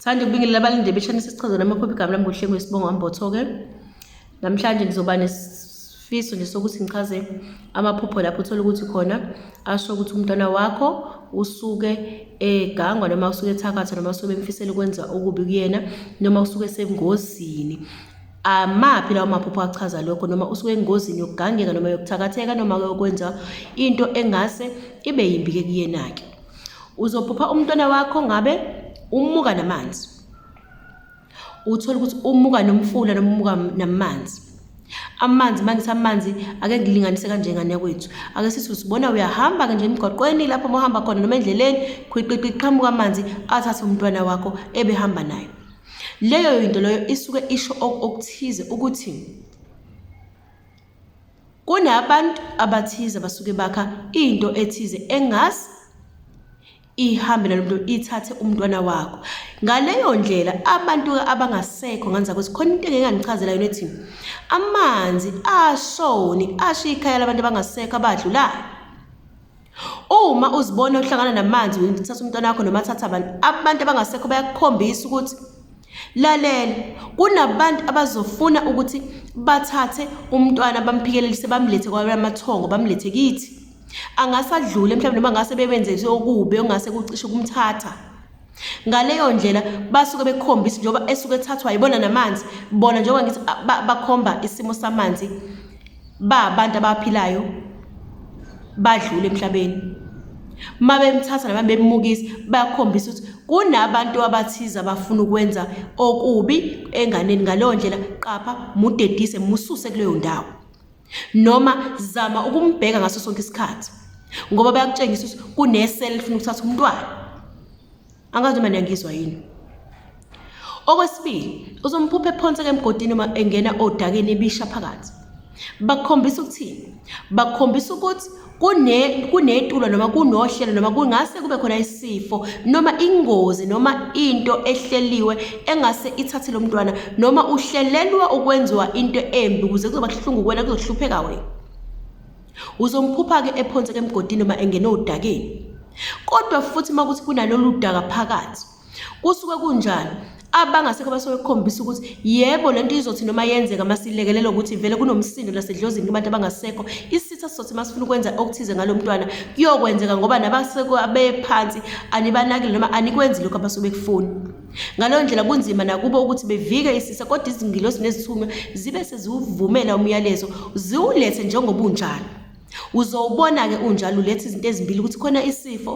Thanda ukubingelela abalinde beshane sisichaza namaphupho igama lami kuhle ngesibongo Mbotho-ke. Namhlanje ngizoba nesifiso nje sokuthi ngichaze amaphupho lapho uthole ukuthi khona asho ukuthi umntwana wakho usuke egangwa noma usuke ethakatha noma usuke bemfisela ukwenza okubi kuyena noma usuke esengozini. Amaphi lawo maphupho achaza lokho noma usuke engozini yokugangeka noma yokuthakatheka noma yokwenza into engase ibe yimbi-ke kuyena-ke. Uzophupha umntwana wakho ngabe umuka namanzi. Uthole ukuthi umuka nomfula noma umuka namanzi. Amanzi uma ngithi amanzi ake ngilinganise kanje ngane yakwethu. Ake sithi usibona uyahamba-ke nje emgwaqweni lapho uma uhamba khona noma endleleni khwiqiqi qhamuka amanzi athathe umntwana wakho ebehamba naye. Leyo into leyo isuke isho okuthize ukuthi Kunabantu abathize abasuke bakha into ethize engase ihambe nalo muntu ithathe umntwana wakho. Ngaleyo ndlela abantu abangasekho ngane zakwethu khona into engike nganichazela yona ethi amanzi ashoni asho ikhaya labantu abangasekho abadlulayo. Uma uzibona uhlangana namanzi uthatha umntwana wakho noma athatha abantu, abantu abangasekho bayakukhombisa ukuthi lalela, kunabantu abazofuna ukuthi bathathe umntwana bamphikelelise bamlethe kwabamathongo bamlethe kithi. Angasadlule mhlawumbe noma ngase bebenze okubi ongase kucishe ukumthatha. Ngaleyo ndlela basuke bekukhombisa njengoba esuke ethathwa yibona namanzi bona njengoba ngithi bakhomba isimo samanzi ba abantu abaphilayo badlule emhlabeni uma bemthatha noma bemmukisa bayakhombisa ukuthi kunabantu abathize abafuna ukwenza okubi enganeni ngaleyo ndlela qapha mudedise mususe kuleyo ndawo noma zama ukumbheka ngaso sonke isikhathi ngoba bayakutshengisa ukuthi kunesele elifuna ukuthatha umntwana Angazi noma niyangizwa yini. Okwesibili, uzomphupha ephonseka emgodini uma engena odakeni ebisha phakathi. Bakukhombisa ukuthini? Bakukhombisa ukuthi kune kunetulo noma kunohlelo noma kungase kube khona isifo noma ingozi noma into ehleliwe engase ithathe lo mntwana noma uhlelelwa ukwenziwa into embi ukuze kuzoba kuhlungu kuwena kuzohlupheka wena. Uzomphupha-ke ephonseka emgodini noma engena odakeni. Kodwa futhi uma kuthi kunalolu daka phakathi, kusuke kunjani? Abangasekho basuke bekukhombisa ukuthi yebo le nto izothi noma yenzeka masilekelele ukuthi vele kunomsindo nasedlozini kubantu abangasekho. Isitha sizothi masifuna ukwenza okuthize ngalo mntwana kuyokwenzeka ngoba nabasekho abephansi anibanakile noma anikwenzi lokhu abasuke bekufuna. Ngaleyo ndlela kunzima nakubo ukuthi bevike isisa kodwa izingilosi nezithunywa zibe seziwuvumela umyalezo ziwulethe njengoba unjalo. Uzowubona-ke unjalo uletha izinto ezimbili ukuthi khona isifo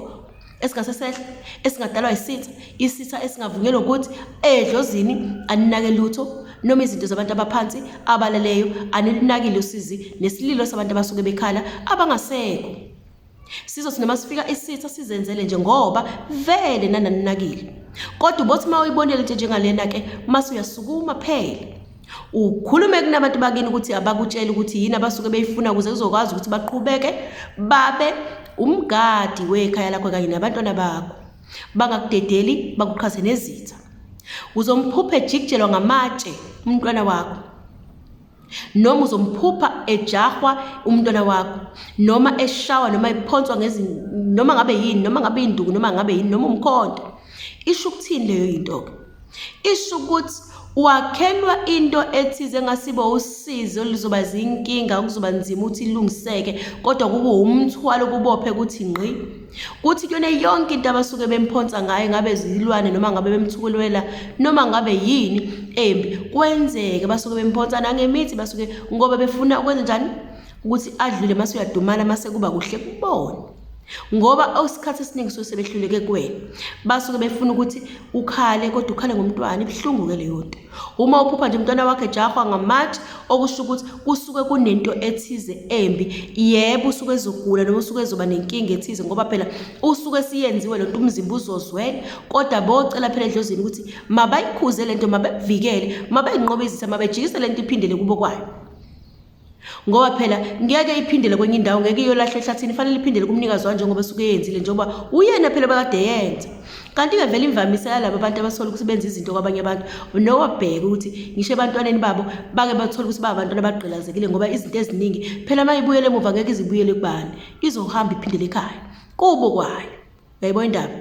esingase sehle esingadalwa isitha, isitha esingavunyelwa ukuthi edlozini aninake lutho noma izinto zabantu abaphansi abaleleyo anilunakile usizi nesililo sabantu abasuke bekhala abangasekho. Sizothi noma sifika isitha sizenzele nje ngoba vele nananinakile. Kodwa ubothi uma uyibonele into njengalena ke mase uyasukuma phela. Ukhulume kunabantu bakini ukuthi abakutshele ukuthi yini abasuke beyifuna ukuze kuzokwazi ukuthi baqhubeke babe umgadi wekhaya lakho kanye nabantwana bakho. Bangakudedeli bakuqhathe nezitha. Uzomphupha ejikijelwa ngamatshe umntwana wakho. Noma uzomphupha ejahwa umntwana wakho noma eshawa noma ephonswa ngezi noma ngabe yini noma ngabe induku noma ngabe yini noma umkhonto. Isho ukuthini leyo into-ke? Isho ukuthi wakhelwa into ethize engasibo usizi oluzoba zinkinga okuzoba nzima ukuthi ilungiseke kodwa kube umthwalo kubophe ukuthi ngqi. Kuthi kuyona yonke into abasuke bemphonsa ngayo ngabe zilwane noma ngabe bemthukulwela noma ngabe yini embi kwenzeke basuke bemphonsa nangemithi basuke ngoba befuna ukwenza njani ukuthi adlule mase uyadumala mase kuba kuhle kubona ngoba isikhathi esiningi suke sebehluleke kuwena basuke befuna ukuthi ukhale kodwa ukhale ngomntwana ibuhlungu-ke leyo nto Uma uphupha nje umntwana wakho ejahwa ngamatshe okusho ukuthi kusuke kunento ethize embi. Yebo usuke ezogula noma usuke ezoba nenkinga ethize ngoba phela usuke siyenziwe lento umzimba uzozwela kodwa bocela phela edlozini ukuthi mabayikhuze lento mabakuvikele mabayinqobe izitha mabejikise lento iphindele kubo kwayo. Ngoba phela ngeke iphindele kwenye indawo, ngeke iyolahlwa ehlathini, fanele iphindele kumnikazi wayo njengoba esuke eyenzile, njengoba uyena phela obekade eyenza. Kanti-ke vele imvamisa yalaba bantu abasola ukuthi benza izinto kwabanye abantu, nowabheka ukuthi ngisho ebantwaneni babo bake bathole ukuthi bawabantwana abagqilazekile ngoba izinto eziningi phela uma ibuyele emuva ngeke ize ibuyele kubani, izohamba iphindele ekhaya kubo kwayo. Uyayibona indaba?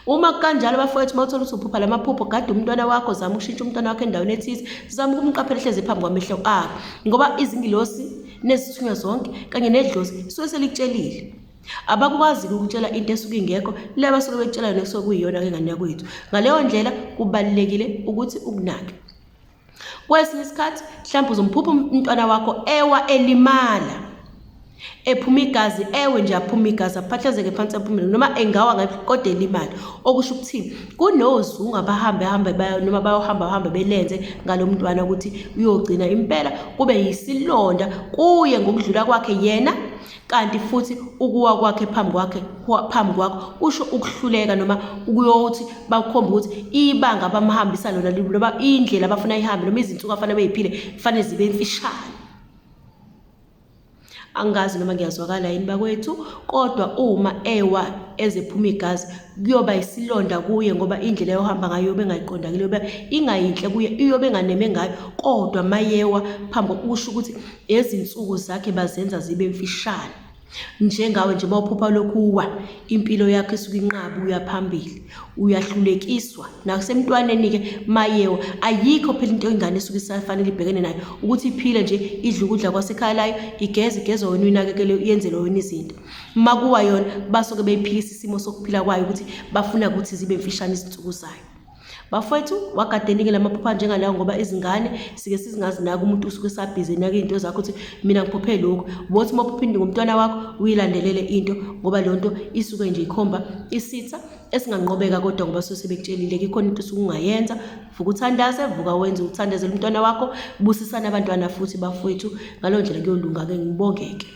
Uma kukanjalo bafowethu, uma uthola ukuthi uphupha lamaphupho, gada umntwana wakho, zama ukushintsha umntwana wakho endaweni ethize, zama ukumqaphela ehlezi phambi kwamehlo akho, ngoba izingilosi nezithunywa zonke kanye nedlozi suke selikutshelile. Abakwazi ukukutshela into esuke ingekho, le abasuke bekutshela yona kusuke kuyiyona-ke ngane yakwethu. Ngaleyo ndlela kubalulekile ukuthi ukunake. Kwesinye isikhathi mhlawumbe uzomphupha umntwana wakho ewa elimala ephuma igazi ewe nje aphuma igazi aphahlazeke phansi aphumele noma engawa ngaphi kodwa elimala okusho ukuthini kunozungu abahambe hambe noma bayohamba bahambe belenze ngalo mntwana ukuthi uyogcina impela kube yisilonda kuye ngokudlula kwakhe yena kanti futhi ukuwa kwakhe phambi kwakhe phambi kwakho kusho ukuhluleka noma ukuyothi bakukhomba ukuthi ibanga abamhambisa lona noma indlela abafuna ihambe noma izinsuku afanele beyiphile kufanele zibe mfishane. Angazi noma ngiyazwakala yini bakwethu, kodwa uma ewa ezephuma igazi kuyoba isilonda kuye ngoba indlela ayohamba ngayo iyobe ingayiqondakile, iyobe ingayinhle kuye, iyobe enganeme ngayo, kodwa mayewa phambi kusho ukuthi Izinsuku zakhe bazenza zibe mfishane. Njengawe nje mawuphupha lokhu uwa, impilo yakho isuke inqaba uya phambili. Uyahlulekiswa. Nasemntwaneni-ke mayewa, ayikho phela into ingane esuke isafanele ibhekene nayo ukuthi iphile nje idle ukudla kwasekhaya layo, igeze igezwa wena uyinakekele yenzelwe wena izinto. Makuwa yona basuke beyiphikisa isimo sokuphila kwayo ukuthi bafuna ukuthi zibe mfishane izinsuku zayo. Bafwethu wagadeni-ke la maphupho anjengalawo ngoba izingane sike sizingazinaki umuntu usuke esabhizi enaka iy'nto zakho ukuthi mina ngiphuphe lokhu. Wothi uma uphupha into ngomntwana wakho uyilandelele into ngoba leyo nto isuke nje ikhomba isitha esinganqobeka kodwa ngoba suke sebekutshelile-ke ikhona into osuke ungayenza. Vuka uthandaze, vuka wenze uthandazele umntwana wakho, busisane abantwana futhi bafwethu ngaleyo ndlela kuyolunga-ke ngibonge-ke.